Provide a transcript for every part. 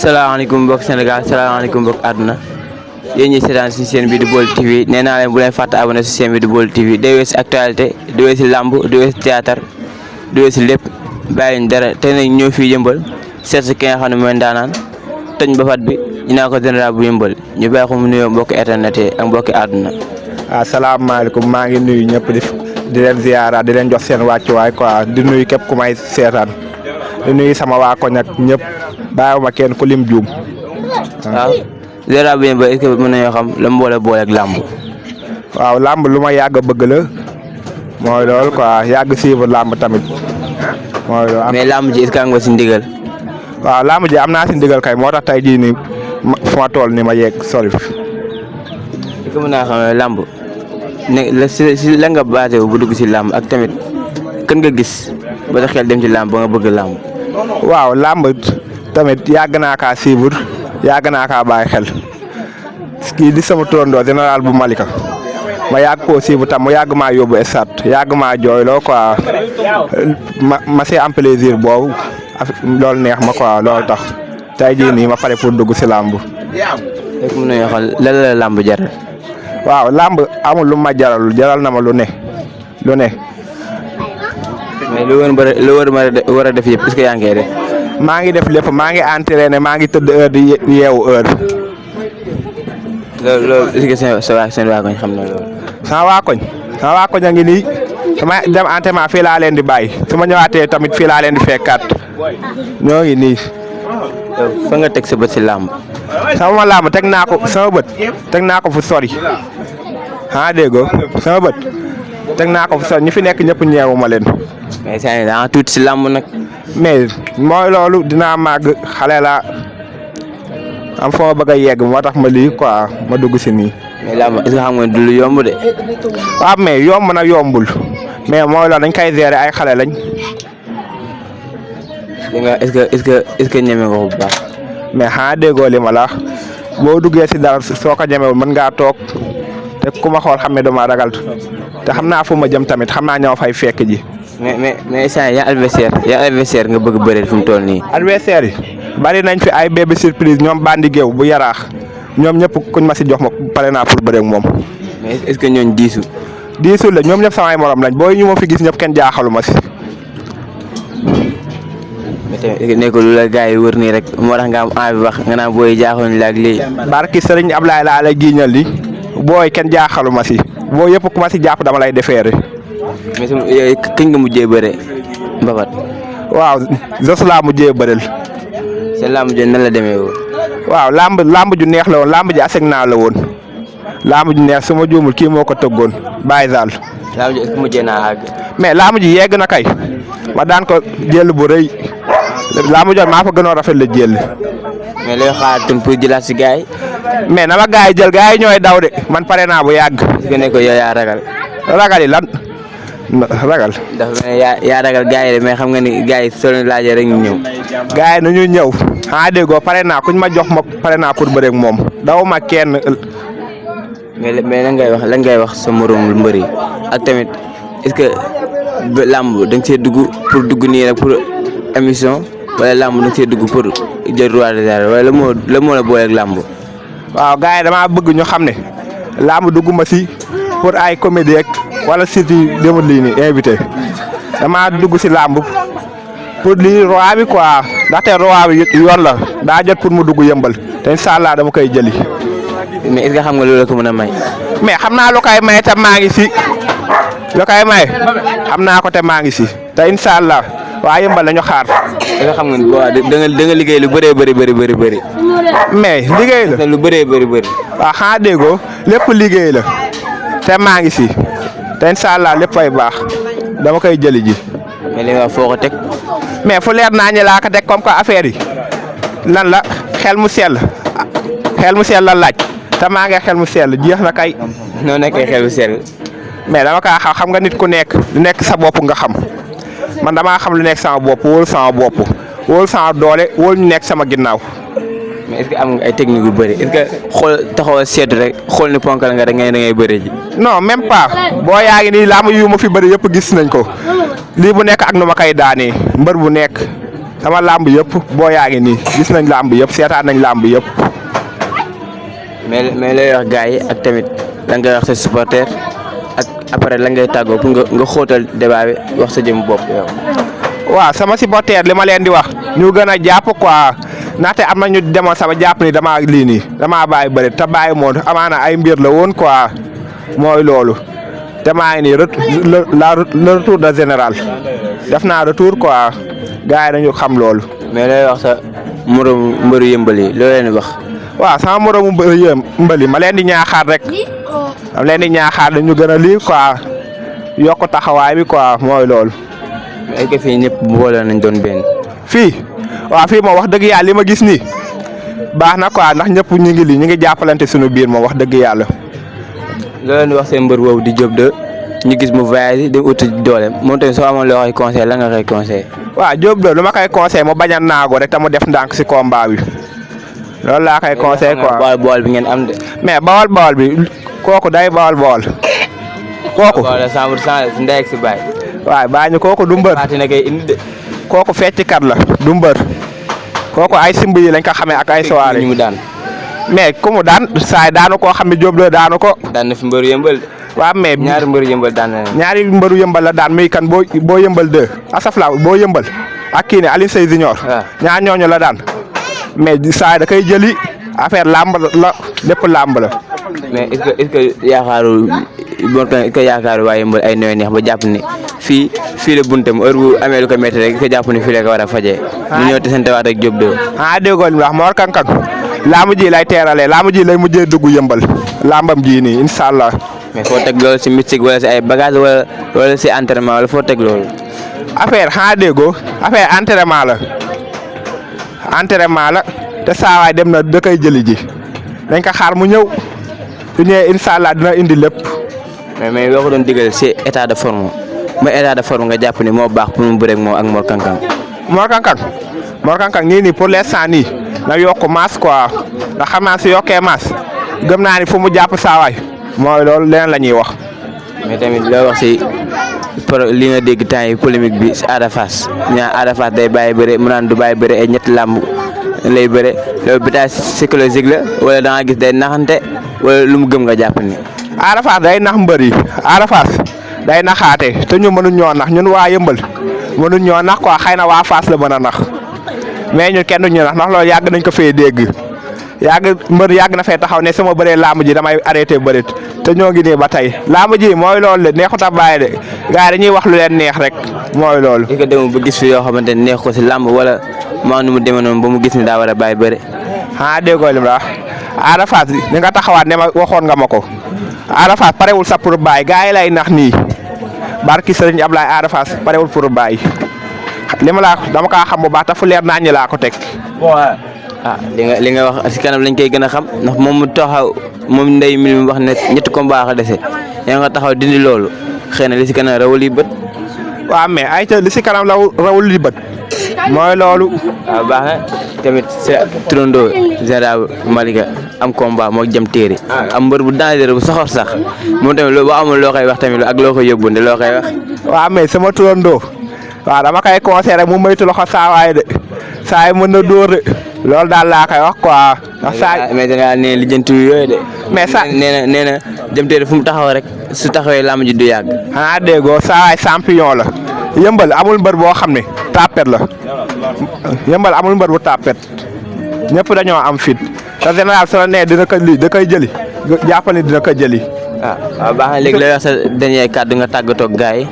salaamaaleykum mbokk Sénégal salaamaaleykum mbokk àdduna yéen ñi seetaan si seen bi di Baol TV nee naa leen bu leen fàtte abonné si seen bi di Baol TV day weesu actualité di weesu lamb di weesu théâtre di weesu lépp bàyyi ñu dara tey nag ñëw fii yëmbal seet si ki nga xam ne mooy ndaanaan tëj ba fat bi ñu naan ko général bu yëmbal ñu bàyyi ko mu nuyoo mbokki internet yi ak mbokki àdduna. asalaamaaleykum maa ngi nuyu ñëpp di leen ziyaara di leen jox seen wàccuwaay quoi di nuyu képp ku may seetaan di nuyu sama waa koñ ak ñëpp bàyyiwuma kenn ku lim juum. waaw général bu yëmbal est-ce que mën nañoo xam la mu boole ak làmb. waaw làmb lu ma yàgg bëgg la mooy loolu quoi yàgg suivre làmb tamit mooy loolu. mais làmb ji est-ce que am nga si ndigal. waaw làmb ji am naa si ndigal kay moo tax tey jii nii fu ma toll nii ma yegg sori. est-ce que mën naa xam làmb ne si la nga baate bu dugg si làmb ak tamit kan nga gis ba sa xel dem ci làmb ba nga bëgg làmb. waaw làmb tamit yàgg naa kaa suivre yàgg naa kaa bàyyi xel kii di sama turandoo général bu Malika ma yàgg koo suivre tam mu yàgg maa yóbbu stade yàgg maa jooyloo quoi ma see am plaisir boobu loolu neex ma quoi loolu tax tey jii nii ma pare pour dugg si làmb. est-ce que mën nañoo xam lan la làmb jaral. waaw làmb amul lu ma jaral na ma lu ne. mais lu war a def yëpp est-ce que yaa ngi koy def. maa ngi def lépp maa ngi entraîné maa ngi tëdd heure di yeewu heure. loolu est-ce que seen waa koñ xam na loolu. sama waa koñ a ngi nii sama dem entraînement fii laa leen di bàyyi su ma ñëwaatee tamit fii laa leen di fekkaat ñoo ngi nii. fa nga teg sa bët si làmb. sama làmb teg naa ko sama bët teg naa ko fu sori déggoo sama bët teg naa ko fu sori ñu fi nekk ñëpp ñeewu ma leen. mais saa yi daa tuuti si làmb nag. mais mooy loolu dinaa màgg xale la am foo bëgg a yegg moo tax ma lii quoi ma dugg si nii. mais làmb est-ce que xam nga du lu yomb de. waaw mais yomb na yombul mais mooy loolu dañ koy gérer ay xale lañ. est-ce que ñeme nga ko bu baax. mais déggoo li ma la boo duggee si dara soo ko ñemewul mën ngaa toog te ku ma xool xam ne dama ragal te xam naa fu ma jëm tamit xam naa ñoo fay fekk ji. mais saa yaa adversaire nga bëgg bëreel fi mu toll nii. adversaire yi bari nañ fi ay bébé surprise ñoom bandi géew bu yaraax ñoom ñëpp kuñ ma si jox ma pare naa pour bëre ak moom. mais est-ce que ñooñu diisul la ñoom ñëpp samay morom lañ booy ñu ma fi gis ñëpp kenn jaaxalu ma si. mais tamit nekkul lu la gars yi wër nii rek moo tax nga am envie wax nga naan booy jaaxoon la ak lii. barki sëriñ Ablaye laa la giiñal li booy kenn jaaxalu ma si booy yëpp ku ma si jàpp dama lay defeere. mais kañ nga mujjee bëre mbapat. waaw jos laa mujjee bëreel. seen làmb ji nan la demee woon. waaw làmb ju neex la woon làmb ji aseg naa la woon làmb ju neex su ma juumul kii moo ko tëggoon Baye Zal. làmb ji est-ce que mujjee naa àgg. mais làmb ji yegg na kay ma daan ko jël bu rëy làmb ji maa fa gënoon rafet la jël. mais looy xaar tam pour jëlaat si gars yi. mais na ma gars yi jël gars yi ñooy daw de man pare naa bu yàgg. est-ce que ne ko yow yaa ragal. ragal yi lan ragal. dafa mel ne yaa ragal gars yi de mais xam nga ni gars yi soo leen laajee rek ñu ñëw. gars yi nañu ñëw déggoo pare naa kuñ ma jox ma pare naa pour bëre ak moom daw ma kenn. mais lan ngay wax sa morom lu mbëri ak tamit est-ce que làmb da nga see dugg pour dugg nii rek pour émission wala làmb da nga see dugg pour jël roi des arènes wala la moo la booleeg làmb. waaw gars yi damaa bëgg ñu xam ne làmb dugguma si pour ay comédie ak wala surtout demul lii nii invité damaa dugg si làmb pour lii roi bi quoi ndaxte roi bi yoon la daa jot pour mu dugg yëmbal te incha allah dama koy jëli. mais est-ce que xam nga loolu la ko mën a may. mais xam naa lu koy may te maa ngi si lu koy may xam naa ko te maa ngi si te incha allah waa yëmbal lañu xaar. est-ce que xam nga waaw da nga liggéey lu bëree bëri. mais liggéey la lu bëree bëri. waaw xanaa déggoo lépp liggéey la te maa ngi si te incha allah lépp fay baax dama koy jëli ji. mais li nga wax foo ko teg. mais fu leer naa ñu laa ko teg comme que affaire yi lan la xel mu sell xel mu sell la laaj te maa ngi xel mu sell jeex na kay. noo nekkee xel bu sell. mais dama kaa xam nga nit ku nekk lu nekk sa bopp nga xam man damaa xam lu nekk sama bopp wóolu sama bopp wóolu sama doole wóolu ñu nekk sama ginnaaw. mais est-ce que am nga ay technique yu bëri est-ce que xool taxawal seetu rek xool ni ponkal nga rek ngay bëri ji. non même pas boo yaa ngi nii làmb yu ma fi bëri yëpp gis nañ ko lii bu nekk ak nu ma koy daanee mbër bu nekk sama làmb yëpp boo yaa ngi nii gis nañ làmb yëpp seetaan nañ làmb yëpp. mais lay wax gars yi ak tamit la ngay wax sa supporter ak après la ngay tàggoo pour nga xóotal débat bi wax sa jëm bopp yow. waaw sama supporter li ma leen di wax ñu gën a jàpp quoi ndaxte am na ñu demoon sama jàpp ni damaa lii nii damaa bàyyi bëri te bàyyi moom amaana ay mbir la woon quoi mooy loolu te maa ngi nii le retour de général def naa retour quoi gars yi dañu xam loolu. mais lay wax sa moromu mbëru yëmbal yi loo leen di wax. waaw sama moromu mbëru yi ma leen di ñaaxaar rek ma leen di ñaaxaar dañu gën a lii quoi yokk taxawaay bi quoi mooy loolu. est-ce que fii ñëpp boole nañ doon benn. fii waaw fii moom wax dëgg yàlla li ma gis nii baax na quoi ndax ñëpp ñu ngi lii ñu ngi jàppalante suñu biir moom wax dëgg yàlla. loo leen di wax seen mbër boobu di Diop 2 ñu gis mu voyage di uti dooleem moom tamit soo amoon loo koy conseil la nga koy conseil. waaw Diop 2 lu ma koy conseil mu bañ a naago rek te mu def ndànk si combat bi loolu laa koy conseil quoi bool bi ngeen am de. mais bawal bi kooku day bawal. kooku wala 100% si ndey ak si baay. waaw baa ñu kooku du mbër. na koy indi de. kooku fecckat la du mbër kooku ay simb yi lañ ko xamee ak ay soirée ñu mu daan. mais ku mu daan saay daanu koo xam ne Diop 2 daanu ko. daan na fi mbëru yëmbal de. waaw mais ñaari mbëru yëmbal daan na leen. ñaari mbëru yëmbal la daan muy kan boo yëmbal 2 asafla boo yëmbal ak kii ne Alioune Seye Junior. ñaar ñooñu la daan mais saay da koy jëli affaire làmb la lépp làmb la. mais est-ce que yaakaaru bon est-ce que yaakaaru waa yëmbal ay nooy neex ba jàpp ni fii la buntam heure bu amee lu ko métti rek ko jàpp ni fii la ko war a fajee. ñu ñëw te seen tawaat ak Diop 2. déggoo li mu wax Mor Kang Kang laamu ji lay teeralee laamu ji lay mujjee dugg yëmbal lambam ji nii incha allah. mais foo teg loolu si mystique wala si ay bagages wala si entraînement wala foo teg loolu. affaire déggoo affaire entraînement la te saawaay dem na da koy jëli ji dañ ko xaar mu ñëw su ñëwee incha allah dina indi lépp. mais boo ko doon digal si état de forme mooy état de forme nga jàpp ni moo baax pour mu bëreeg moom ak Mor Kang Kang. Mor Kang Kang nii pour l'instant nii na yokk masse quoi ndax xam naa su yokkee masse gëm naa ni fu mu jàpp saawaay mooy loolu leneen la ñuy wax. mais tamit loo wax si li nga dégg temps yi polémique bi si Ada Fass ñaa Ada Fass day bàyyi bëre mu naan du bàyyi bëre ay ñetti làmb lay bëre loolu bitaay psychologique la wala da nga gis day naxante wala lu mu gëm nga jàpp ni. Ada Fass day nax mbër yi Ada Fass day naxaate te ñu mënuñ ñoo nax ñun waa yëmbal mënuñ ñoo nax quoi xëy na waa Fass la mën a nax mais ñun kenn duñu nax ndax loolu yàgg nañ ko fee dégg mbër yàgg na fee taxaw ne sama bëree làmb ji damay arrêté bërit te ñoo ngi nii ba tey làmb ji mooy loolu de neexut a bàyyi de gars yi dañuy wax lu leen neex rek mooy loolu. est-ce que demul ba gis fi yoo xamante ne neex ko si làmb wala maa nu mu demee noonu ba mu gis ni daa war a bàyyi bëre. déggoo lim la wax Ada Fass ni nga taxawaat ne ma waxoon nga ma ko Ada Fass parewul sax pour bàyyi gars yi lay nax nii barki Sëriñ Ablaye Ada Fass parewul pour bàyyi li ma laa dama kaa xam bu baax te fu leer naa ñi laa ko teg. li nga wax si kanam lañ koy gën a xam ndax moom mu taxaw moom ndey mi wax ne ñetti combat a dese yaa nga taxaw dindi loolu xëy na li si kanam rawul yi bët. waaw mais ay li si kanam rawul yi bët mooy loolu. waaw baax na tamit sa turandoo Général Malika am combat moo jëm téere am mbër bu danger bu soxor sax moom tamit loolu boo amul loo koy wax tamit ak loo koy yóbbu loo koy wax. waaw mais sama turandoo waaw dama koy conseillé rek mu moytu loxo saawaay de saa yi mën na dóor de loolu daal laa koy wax quoi. ndax saa mais da ngaa ne lijjanti yooyu de. mais saa nee na jëm téere fu mu taxaw rek su taxawee làmb ji du yàgg. déggoo saawaay champion la yëmbal amul mbër boo xam ne tapet la yëmbal amul mbër bu tapet ñëpp dañoo am fit te général su la nee dina ko lii da koy jëli jàppal ni dina ko jëli. waaw baax na léegi lay wax sa dernier kàddu nga tàggatoo ak gars yi.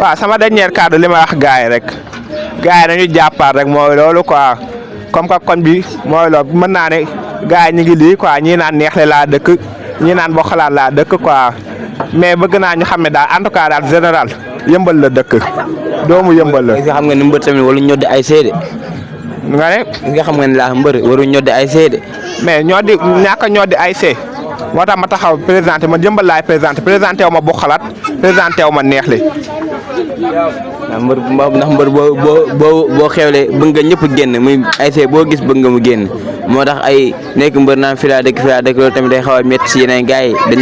waaw sama dernier kàddu li ma wax gars yi rek gars yi nañu jàppaat rek mooy loolu quoi comme que koñ bi mooy loolu mën naa ne gars yi ñu ngi lii quoi ñii naan neexle laa dëkk ñii naan boo xalaat laa dëkk quoi mais bëgg naa ñu xam ne daal en tout cas daal général yëmbal la dëkk doomu yëmbal la. est-ce que xam nga ni mbër tamit waru ñoddi ay seede. nga ne. est-ce que xam nga ni laa mbër waru ñoddi ay seede. mais ñoo di ñàkk a ñoo di ASC moo tax ma taxaw présenté man Yeumbeul laay présenté wu ma bu xalaat présenté wu ma neexle. ndax mbër boo xewlee bëgg nga ñëpp génn muy ASC boo gis bëgg nga mu génn moo tax ay nekk mbër naan fi laa dëkk loolu tamit day xaw a métti si yeneen gars yi da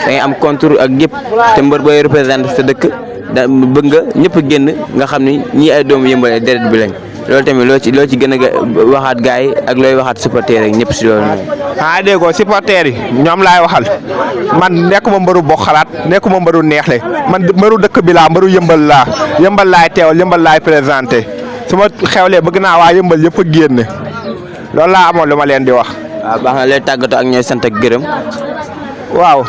ngay am contour ak yëpp te mbër booy représenté sa dëkk da bëgg nga ñëpp génn nga xam ni ñii ay doomu Yeumbeul deret bi lañ loolu tamit loo ci gën a waxaat gars yi ak looy waxaat supporter rek ñëpp si loolu noonu. déggoo supporter yi ñoom laay waxal man nekkuma mbëru bokk xalaat nekkuma mbëru neexle man mbëru dëkk bi laa mbëru Yeumbeul laa Yeumbeul laay teewal Yeumbeul laay présenté su ma xewlee bëgg naa waa Yeumbeul yëpp a génn loolu laa amoon lu ma leen di wax. waaw baax na lay tàggatoo ak ñooy sant ak gërëm. waaw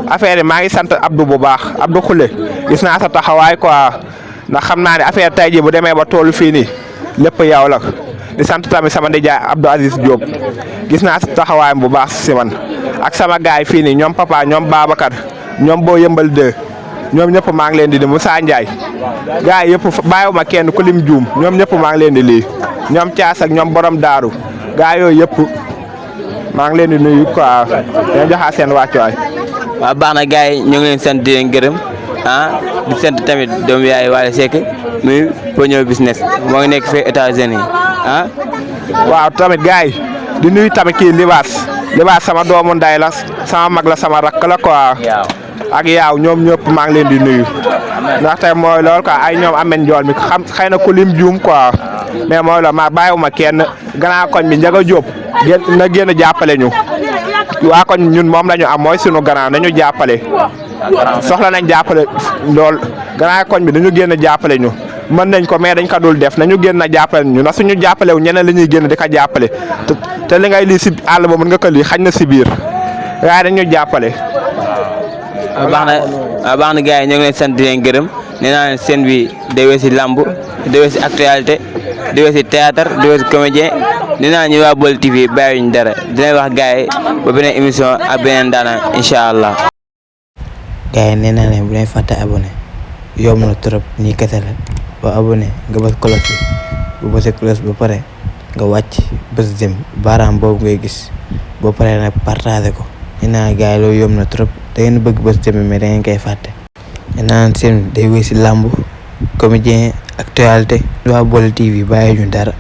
affaire yi maa ngi sant Abdou bu baax Abdou Khoule gis naa sa taxawaay quoi ndax xam naa ne affaire tey jii bu demee ba toolu fii nii lépp yow la di sant tamit sama nijaay Abdou Aziz Diop gis naa sa taxawaayam bu baax si man ak sama gaay fii nii ñoom papa ñoom Babacar ñoom boo Yeumbeul 2 ñoom ñëpp maa ngi leen di Moussa Ndiaye gaay yëpp bàyyiwuma kenn ku lim juum ñoom ñëpp maa ngi leen di lii ñoom Thiass ak ñoom borom daaru gaay yooyu yëpp maa ngi leen di nuyu quoi dañoo joxaat seen wàccuwaay. waaw baax na gars yi ñu ngi leen sant di leen gërëm di sant tamit doomu yaay Wally Seck muy Pogno business moo ngi nekk fii États-Unis waaw tamit gars yi di nuyu tamit kii Libaas sama doomu nday la sama mag la sama rakk la quoi ak yaaw ñoom ñëpp maa ngi leen di nuyu ndaxte mooy loolu quoi ay ñoom amen njool mi xam xëy na ku lim juum quoi mais mooy loolu ma bàyyiwuma kenn gannaaw koñ bi Ndiaga Diop na génn jàppale ñu waa koñ ñun moom la ñu am mooy sunu gannaaw nañu jàppale soxla nañ jàppale lool gannaaw koñ bi dañu génn jàppale ñu mën nañ ko mais dañ ko dul def nañu génn jàppale ñu ndax suñu jàppale wu ñeneen la ñuy génn di ko jàppale te li ngay lii si àll ba mën nga ko lii xañ na si biir waaye dañu jàppale. baax na gars yi ñoo ngi leen sant di leen gërëm nee naa leen seen bi day weesu lamb day weesu actualité day weesu théâtre day weesu comédien nee naa ñu waa Baol TV bàyyiwuñ dara dinañ wax gars yi ba beneen émission ak beneen daanaan incha allah. gars yi nee naa leen bu leen fàtte abonné yomb na trop nii kese la ba abonné nga bës cloche bi bu bësee cloche ba pare nga wàcc bës jëm baaraam boobu ngay gis boo paree nag partagé ko nee naa gars yi loolu yomb na trop da ngeen bëgg bës jëm mais da ngeen koy fàtte. nee naa seen day weesu lamb comédien actualité waa Baol TV bàyyiwuñ dara.